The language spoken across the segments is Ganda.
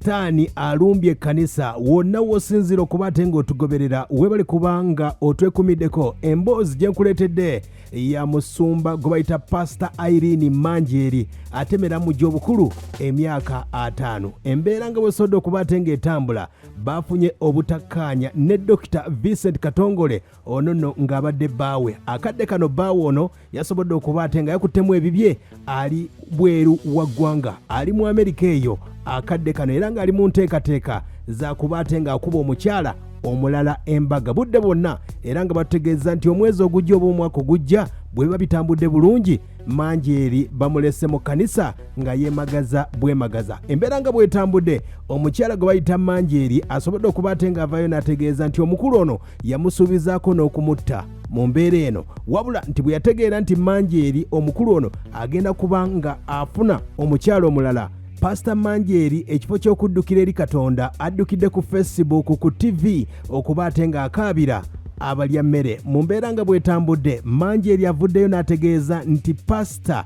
Sitaani alumbye ekkanisa. Wonna w'osinziira okuba ate ng'otugoberera, weebale kubanga otwekumiddeko. Emboozi gye nkuleetedde ya musumba gwe bayita Pasita Irene Manjeeri, atemera mu gy'obukulu emyaka 50. Embeera nga bw'esobodde okuba ate ng'etambula, baafunye obutakkaanya ne Dokita Vincent Katongole, ono nno ng'abadde bbaawe. Akadde kano bbaawe ono yasobodde okuba ate nga yakuttemu ebibye, ali bweru wa ggwanga, ali mu Amerika eyo akadde kano, era ng'ali mu nteekateeka za kuba ate ng'akuba omukyala omulala embaga budde bwonna, era nga batutegeeza nti omwezi ogujja oba omwaka ogujja bwe biba bitambudde bulungi, Manjeeri bamulese mu kkanisa nga yeemagaza bwemagaza. Embeera nga bwetambudde, omukyala gwe bayita Manjeeri asobodde okuba ate ng'avaayo n'ategeeza nti omukulu ono yamusuubizaako n'okumutta mu mbeera eno, wabula nti bwe yategeera nti Manjeeri omukulu ono agenda kuba nga afuna omukyala omulala, Pasita Manjeeri ekifo ky'okuddukira eri Katonda addukidde ku Facebook, ku TV okuba ate ng'akaabira abalya mmere. Mu mbeera nga bwetambudde, Manjeeri avuddeyo n'ategeeza nti Pasita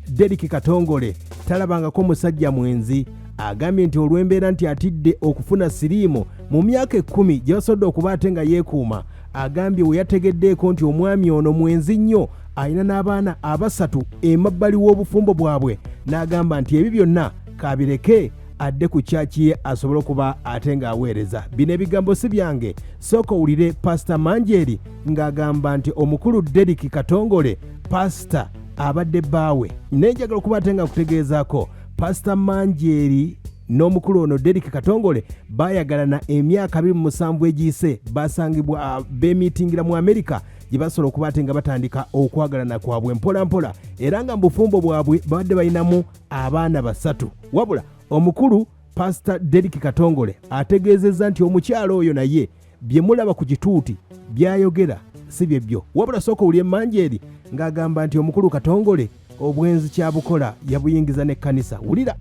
Derrick Katongole talabangako musajja mwenzi. Agambye nti olw'embeera nti atidde okufuna siriimu mu myaka 10 gye basobodde okuba ate nga yeekuuma, agambye we yategeddeeko nti omwami ono mwenzi nnyo, alina n'abaana abasatu emabbali w'obufumbo bwabwe, n'agamba nti ebyo byonna kabireke adde ku kyaki ye asobole okuba ate ng'aweereza. Bino ebigambo si byange, sooka owulire Pasita Manjeeri ng'agamba nti omukulu Derrick Katongole pasita abadde bbaawe. Naye njagala okuba ate nga nkutegeezaako, Pasita Manjeeri n'omukulu ono Derrick Katongole baayagalana emyaka 27 egiyise. Basangibwa beemiitingira mu Amerika gye basobola okuba ate nga batandika okwagalana kwabwe mpola mpola, era nga mu bufumbo bwabwe babadde balinamu abaana 3. Wabula omukulu Pasita Derrick Katongole ategeezezza nti omukyala oyo naye bye mulaba ku kituuti by'ayogera si bye byo. Wabula sooka owulire Manjeeri ng'agamba nti omukulu Katongole obwenzi kyabukola yabuyingiza n'ekkanisa. Wulira.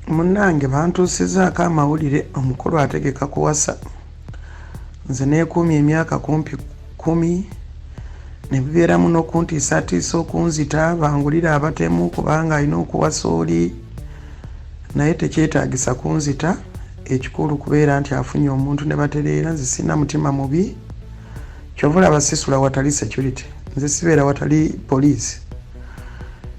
Munnange, bantuusizaako amawulire, omukulu ategeka kuwasa. Nze neekuumye emyaka kumpi 10, ne bibeeramu n'okuntiisatiisa okunzita, bangulire abatemu kubanga alina okuwasa oli, naye tekyetaagisa kunzita. Ekikulu kubeera nti afunye omuntu ne batereera. Nze sirina mutima mubi, kyova olaba sisula watali security, nze sibeera watali poliisi.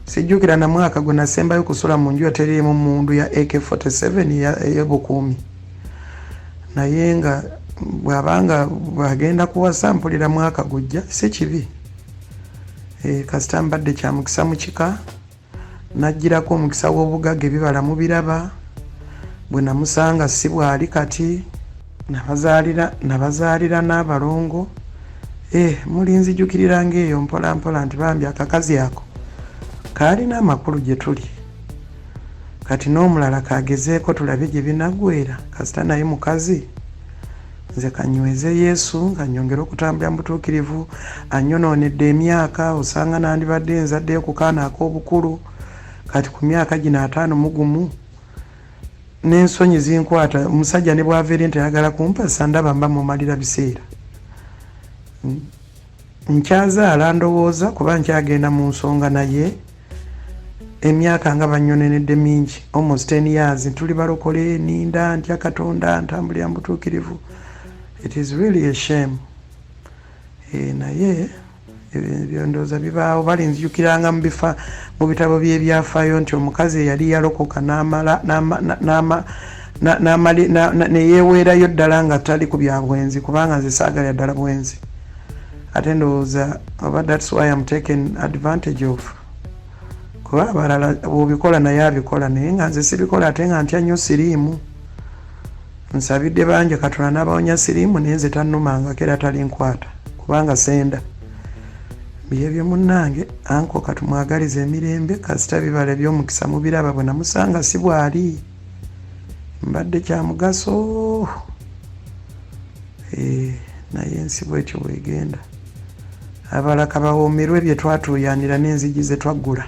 Sijjukira na mwaka gwe nasembayo kusula mu nju eteriimu mundu ya AK47 ey'obukuumi. Naye nga bw'abanga bw'agenda kuwasa, mpulira mwaka gujja, si kibi. Kasita mbadde kya mukisa mu kika, najjirako omukisa w'obugagga, ebibala mubiraba. Bwe namusanga si bw'ali kati, nabazaalira n'abalongo. Mulinzijukirira ng'eyo mpola mpola nti bambi akakazi ako kaalina amakulu gye tuli. Kati n'omulala kagezeeko tulabe gye binaggweera, kasita naye mukazi. Nze kanyweze Yesu nga nnyongere okutambulira mu butuukirivu. Annyonoonedde emyaka, osanga nandibadde nzaddeyo ku kaana ak'obukulu, kati ku myaka gino 51 n'ensonyi zinkwata. Omusajja ne bw'ava eri nti ayagala kumpasa, ndaba mba mumalira biseera. Nkyazaala ndowooza kuba nkyagenda mu nsonga, naye emyaka nga bannyononedde mingi, almost 10 years tuli balokole, ninda ntya Katonda, ntambulira mu butuukirivu. It is really a shame. Naye ebyo ndowooza bibaawo, balinzijukiranga mu bitabo by'ebyafaayo nti omukazi eyali yalokoka n'amala ne yeeweerayo ddala nga tali ku bya bwenzi, kubanga nze saagalira ddala bwenzi. Ate ndowooza oba that's why I'm taken advantage of, kuba abalala bw'obikola naye abikola, naye nga nze sibikola, ate nga ntya nnyo siriimu. Nsabidde bangi Katonda n'abawonya siriimu, naye nze tannumangako era talinkwata kubanga senda byebyo. Munnange, anko katumwagaliza emirembe, kasita bibala eby'omukisa mubiraba. Bwe namusanga si bw'ali, mbadde kya mugaso. Naye ensi bwetyo bwegenda, abalala bawoomerwe bye twatuuyanira n'enzigi ze twaggula.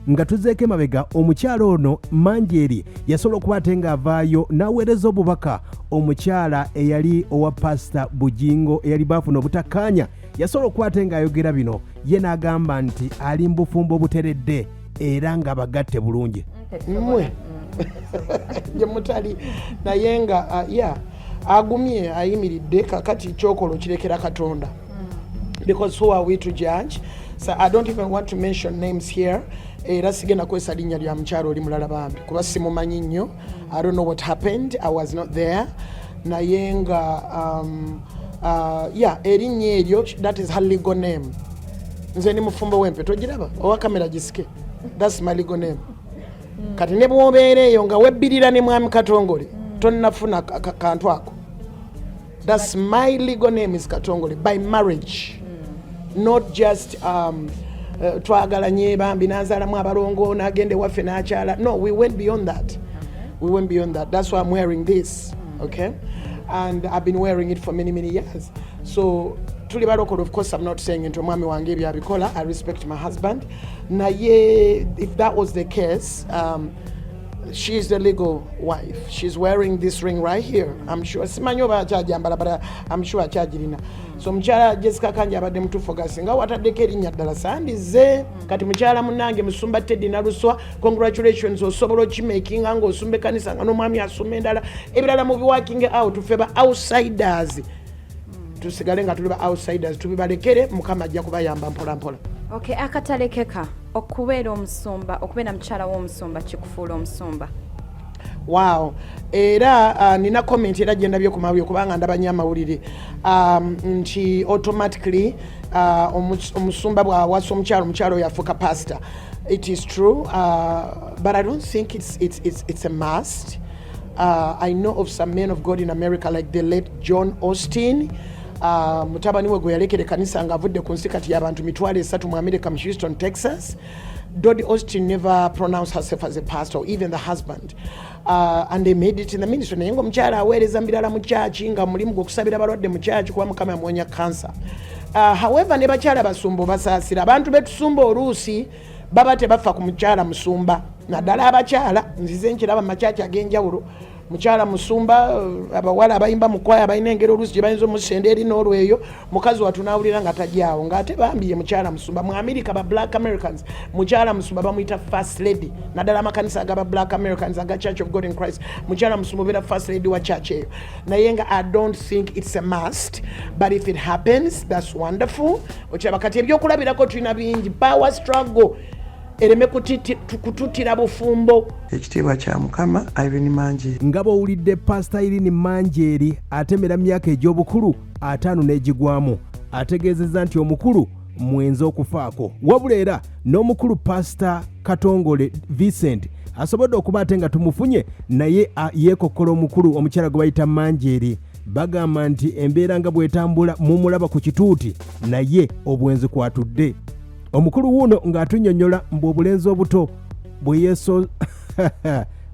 Nga tuzeeko emabega, omukyala ono Manjeeri yasobola okuba ate ng'avaayo n'aweereza obubaka. Omukyala eyali owa Pasita Bugingo eyali baafuna obutakkaanya yasobola okuba ate ng'ayogera bino, ye n'agamba nti ali mu bufumbo obuteredde era nga bagatte bulungi. Mmwe. Gye mutali naye nga yeah, agumye, ayimiridde. Kakati kyokola okirekera Katonda, because who are we to judge? So I don't even want to mention names here, era sigenda kwesa linnya lya mukyalo oli mulala bambi, kuba simumanyi nnyo. I don't know what happened, I was not there. Naye nga yeah, erinnya eryo, that is her legal name. Nze ndi mufumbo w'empeta, ogiraba owa kamera gisike, that's my legal name. Kati ne bwobeera eyo nga webbirira ne Mwami Katongole, tonnafuna kantu ako. That's my legal name, is Katongole by marriage, not just twagalanye bambi nazaalamu abalongo nagenda ewaffe n'akyala. No, we went beyond that. We went beyond that. That's why I'm wearing this, okay? And I've been wearing it for many, many years. So tuli balokole. Of course, I'm not saying nti omwami wange ebyo abikola. I respect my husband, naye if that was the case, she's the legal wife. She's wearing this ring right here. I'm sure, simanyi oba akyajambala, but I'm sure akyagirina. So mukyala Jessica Kanja abadde mutuufu, gasinga wataddeko erinnya ddala sandize. Kati mukyala munange musumba Teddy Naluswa, congratulations. Osobola okimakinga ng'osumba ekkanisa nga n'omwami asumba endala. Ebirala mu biworking out. Ffe ba outsiders tusigale nga tuli ba outsiders, tubibalekere. Mukama ajja kubayamba mpola mpola. Okay, akatalekeka, okubeera omusumba, okubeera mukyala w'omusumba kikufuula omusumba? Wow, era nina comment era gyendabye ku mawulire, kubanga ndaba nnyo amawulire, nti automatically omusumba bwawasa omukyalo, omukyalo oyo afuuka pastor. It is true, but I don't think it's a must. I know of some men of God in America, like the late John Osteen. Mutabani we gwe yalekera ekkanisa ng'avudde ku nsi, kati y'abantu 300,000 mu America, mu Houston, Texas. Dodie Osteen never pronounced herself as a pastor, or even the husband. And they made it in the ministry. Naye ng'omukyala aweereza mu birala mu kyaki, nga mulimu gw'okusabira abalwadde mu kyaki, kuba Mukama yamuwonya cancer. However, ne bakyala basumba obasaasira. Abantu betusumba oluusi baba tebafa ku mukyala musumba, naddala abakyala. Nzize nkiraba mu makyaki ag'enjawulo, mukyala musumba, abawala abayimba mu kwaya balina engeri oluusi gye bayinza omusenda eri n'olweyo, mukazi wattu n'awulira nga tajaawo, ng'ate bambi ye mukyala musumba. Mu America, ba Black Americans, mukyala musumba bamuyita first lady, naddala amakanisa agaba Black Americans, aga Church of God in Christ. Mukyala musumba obeera first lady wa church eyo. Naye nga I don't think it's a must, but if it happens, that's wonderful. Okiraba kati ebyokulabirako tulina bingi. Power struggle ereme kututira bufumbo. Ekitiibwa kya Mukama. Irene Mangi. Nga bw'owulidde Pasita Irene Manjeeri, atemera myaka egy'obukulu 50 n'egigwamu, ategeezezza nti omukulu mwenzi okufaako. Wabula era n'omukulu Pasita Katongole Vincent asobodde okuba ate nga tumufunye naye yeekokkola omukulu omukyala gwe bayita Manjeeri. Bagamba nti embeera nga bw'etambula, mumulaba ku kituuti, naye obwenzi kwatudde. Omukulu wuuno ng'atunnyonnyola mbu obulenzi obuto bwe yeeso.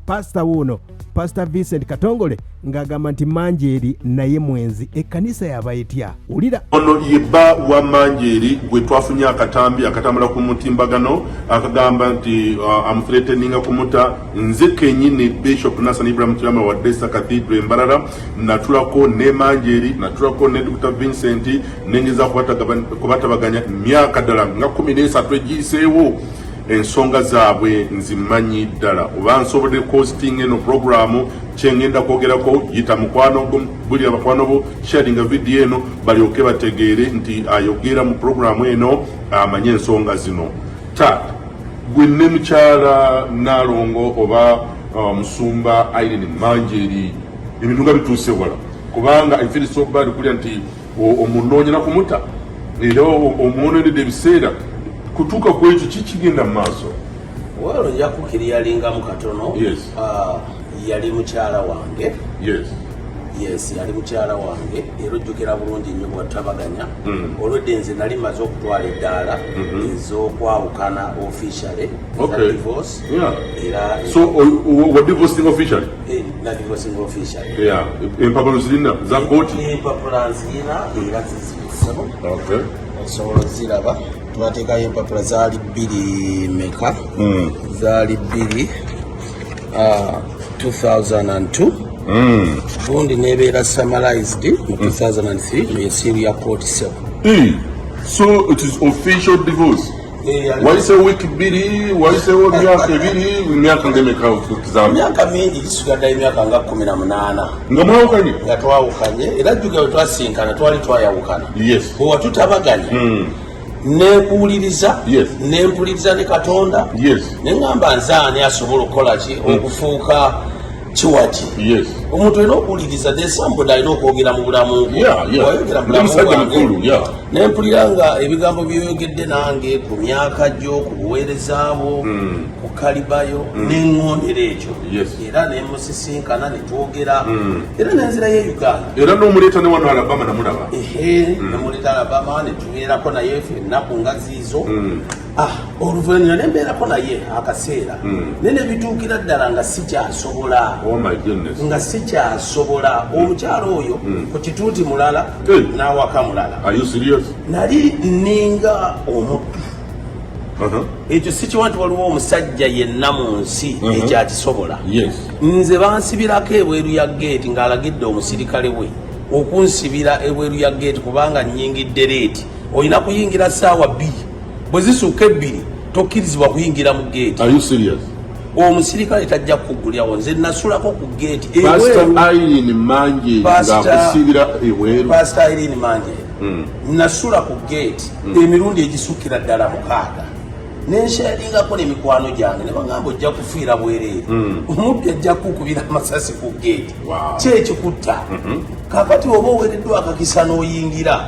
Pasita wuuno, Pasita Vincent Katongole, ng'agamba nti Manjeeri naye mwenzi. Ekkanisa yaba etya? Wulira. Ono ye bba wa Manjeeri gwe twafunye akatambi akatambula ku mutimbagano akagamba nti amuthreateninga kumuta. Nze kenyini Bishop Nassan Ibrahim Kirama wa Desa Cathedral Embarara, natulako ne Manjeeri, natulako ne Dr Vincent, nengeza kubatabaganya myaka ddala nga 13 egiyiseewo. Ensonga zaabwe nzimanyi ddala. Oba nsobodde hosting eno programu, kyengenda kwogerako, yita mukwano gwo, bulira bakwano bo, sharinga vidiyo eno balyoke bategeere nti ayogera mu programu eno amanye ensonga zino. Taata gwe ne mukyala Nalongo oba Musumba Irene Manjeeri, ebintu nga bituuse wala, kubanga I feel so bad kulya nti omunoonya nakumuta era omwononedde ebiseera kutuuka ku ekyo. Kikigenda mu maaso? Well, nja kukiriyalingamu katono. Ah, yali mukyala wange. Yes, yali mukyala wange, era ojjukira bulungi nnyo bwatabaganya. Olwedde nze nali maze okutwala eddaala ez'okwawukana officially, divorce. Era So wa divorcing officially? Eh, na divorcing officially. Yeah, empapula zirina za kooti? Empapula nzirina, era zizisebo. Osobola oziraba. Twateekayo empapula, zaali bbiri meka? Zaali bbiri, 2002, gundi nebeera summarized mu 2003 mu yesiiru ya kooti, sebo. So it is official divorce? Wayiseewo wiiki 2, wayiseewo emyaka 2, emyaka ngemeka? Emyaka mingi gisigaddayo, emyaka nga 18. Nga mwawukanye? Nga twawukanye. Era jjuga bwe twasinkana twali twayawukana. Bwe watutabaganya, nekuwuliriza, nempuliriza ne Katonda, neŋŋamba nze ani asobola okukola ki, okufuuka kiwaki? Omuntu olina okuwuliriza. Somebody alina okwogera mu bulamu bwo. Wayogera mu bulamu Musajja bwange, mukulu, yeah. nempulira nga ebigambo byoyogedde nange ku myaka gyo, ku buweereza bwo, ku kalibayo, neŋŋondera ekyo. Era nemusisinkana netwogera, era nenzirayo e Uganda. Era n'omuleeta ne wano Alabama namulaba. Ehe, nemuleeta Alabama netubeerako naye ffe ennaku nga ziizo. Ah, oluvannyuma nembeerako naye akaseera, naye nebituukira ddala nga sikyasobola. Oh my goodness. Nga sikyasobola. Omukyalo oyo ku kituuti mulala, n'awaka mulala. Are you serious? Nali ninga omuddu. Ekyo sikiwa nti waliwo omusajja yenna mu nsi ekyakisobola. Nze bansibirako ebweru ya geeti, ng'alagidde omusirikale we okunsibira ebweru ya geeti kubanga nyingidde late. Olina kuyingira ssaawa 2, bwe zisukka 2 tokkirizibwa kuyingira mu geeti. Are you serious? Omusirikale tajja kukuggulirawo. Nze nasulako ku geeti Pastor ebweru. Irene Manjeeri ng'akusibira ebweru. Pastor Irene Manjeeri, nasula ku geeti emirundi egisukkira ddala 6, nensharingako n'emikwano gyange ne bagamba ojja kufiira bwereere, omubbi ajja kukubira amasasi ku geeti. Kyekikutta kakati oba oweereddwa akakisa n'oyingira,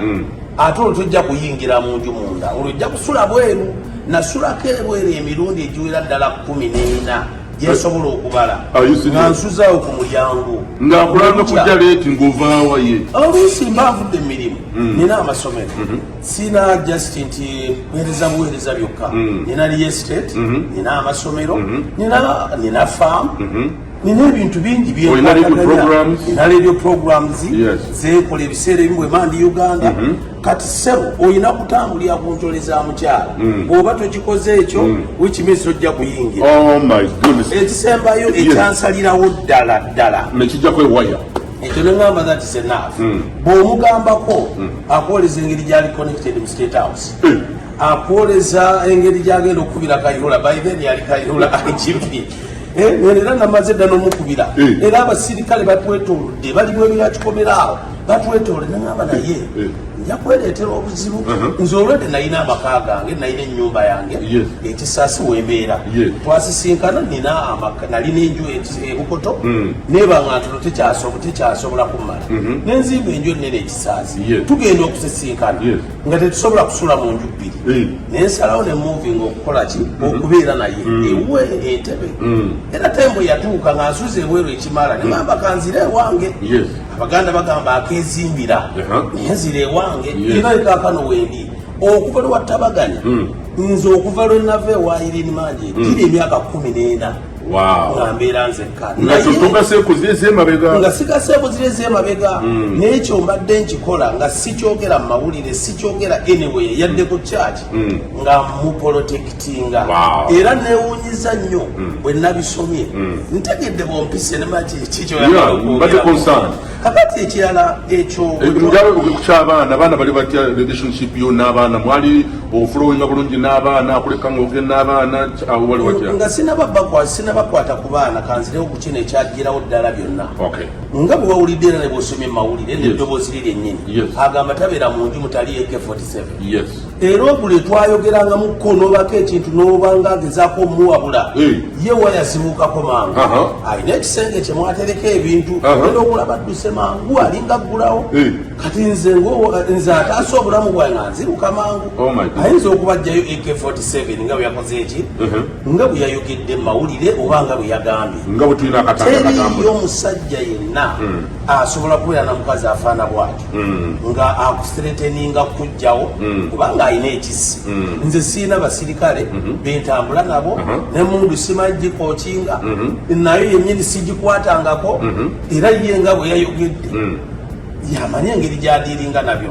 ate olwo tojja kuyingira mu nju munda, olwo ojja kusula bweru. Nasulako ebweru emirundi egiwera ddala 14 gyensobola okubala, Are you serious? nga nsuzaawo ku mulyango. Ng'akulanga kujja late ng'ovaawa ye? Oluusi mba nvudde emirimu. Nina amasomero, sina just nti mpeereza buweereza byokka. Nina real estate, nina amasomero, nina farm, nina ebintu bingi. Olina radio programs? Nina radio programs zekola ebiseera ebimu bwe mba ndi Uganda. Kati sebo, olina kutambulira ku ntole za mukyala. Bw'oba tokikoze ekyo, which means tojja kuyingira. Oh my goodness. Ekisembayo, ekyansalirawo ddala ddala, nekijjako ewaya. Ekyo neŋŋamba that is enough. Bw'omugambako, akwoleza engeri gyali connected mu State House, akwoleza engeri gyagenda okukubira Kayihura. By then yali Kayihura IGP. Era namaze dda n'omukubira. Era abasirikale batwetoolodde, bali bweru ya kikomera awo batwetoolodde. Neŋŋamba naye nja kwereetera obuzibu. Nze olwedde nalina amaka gange, nalina ennyumba yange ekisaasi wembeera. Twasisinkana nina amaka, nalina enju ebukoto, nebanga ntono, tekyasobola kummala, nenzimba enju enene ekisaasi. Tugenda okusisinkana nga tetusobola kusula mu nju bbiri. Nensalawo ne moving okukola ki, okubeera naye ewuwe Entebe. Era tembo yatuuka nga nsuze ebweru ekimala, negamba kanzire ewange. Abaganda bagamba akezimbira. Naye nzira ewange. Era kaakano wendi okuva lwattabaganya nze, okuva lwe nava ewa Irene Manjeeri, giri emyaka 14 nga mbeera nzekka. Nga togaseeko ziri ez'emabega. Nga sigaseeko ziri ez'emabega. N'ekyo mbadde nkikola nga sikyogera mu mawulire, sikyogera anyway, yadde ku church, nga muprotectinga. Era newunyiza nnyo bwe nabisomye, ntegedde bwompise nemaki. Yeah, mbadde concerned. Kakati ekirala ekyo, Njawe kuky'abaana, abaana bali batya? Relationship yo n'abaana, mwali oflowinga bulungi n'abaana, akuleka ng'ogenda n'abaana, awo wali watya? Nga sinabakwata ku baana, kanzirewo ku kino ekyagirawo ddala byonna. Nga bwe wawulidde era ne bw'osomye mu mawulire n'eddoboozi liri ennyini, agamba tabeera mu nju mutali AK47. Era ogule twayogerangamukko n'obako ekintu n'obanga agezaako omuwabula, ye wayazibuukako mangu. Alina ekisenge kye mwatereka ebintu, era okulaba adduse mangu, alinga ggulawo. Kati nze nze ataasa obulamu bwange nga nziruka mangu. Oh my goodness. Ayinza okubajjayo AK47 nga bwe yakoze eki, nga bwe yayogedde mu mawulire oba nga bwe yagambye. Nga bwe tulina akatanda Teriyo katambula. Omusajja yenna asobola kubeera na mukazi afaana bwatyo nga akuthreateninga kujjawo kubanga alina ekisi. Nze siina basirikale bentambula nabo, nemundu simanyi gikokinga nayo yennyini sigikwatangako. Era ye nga bwe yayogedde, yamanyi engeri gyadiringa nabyo.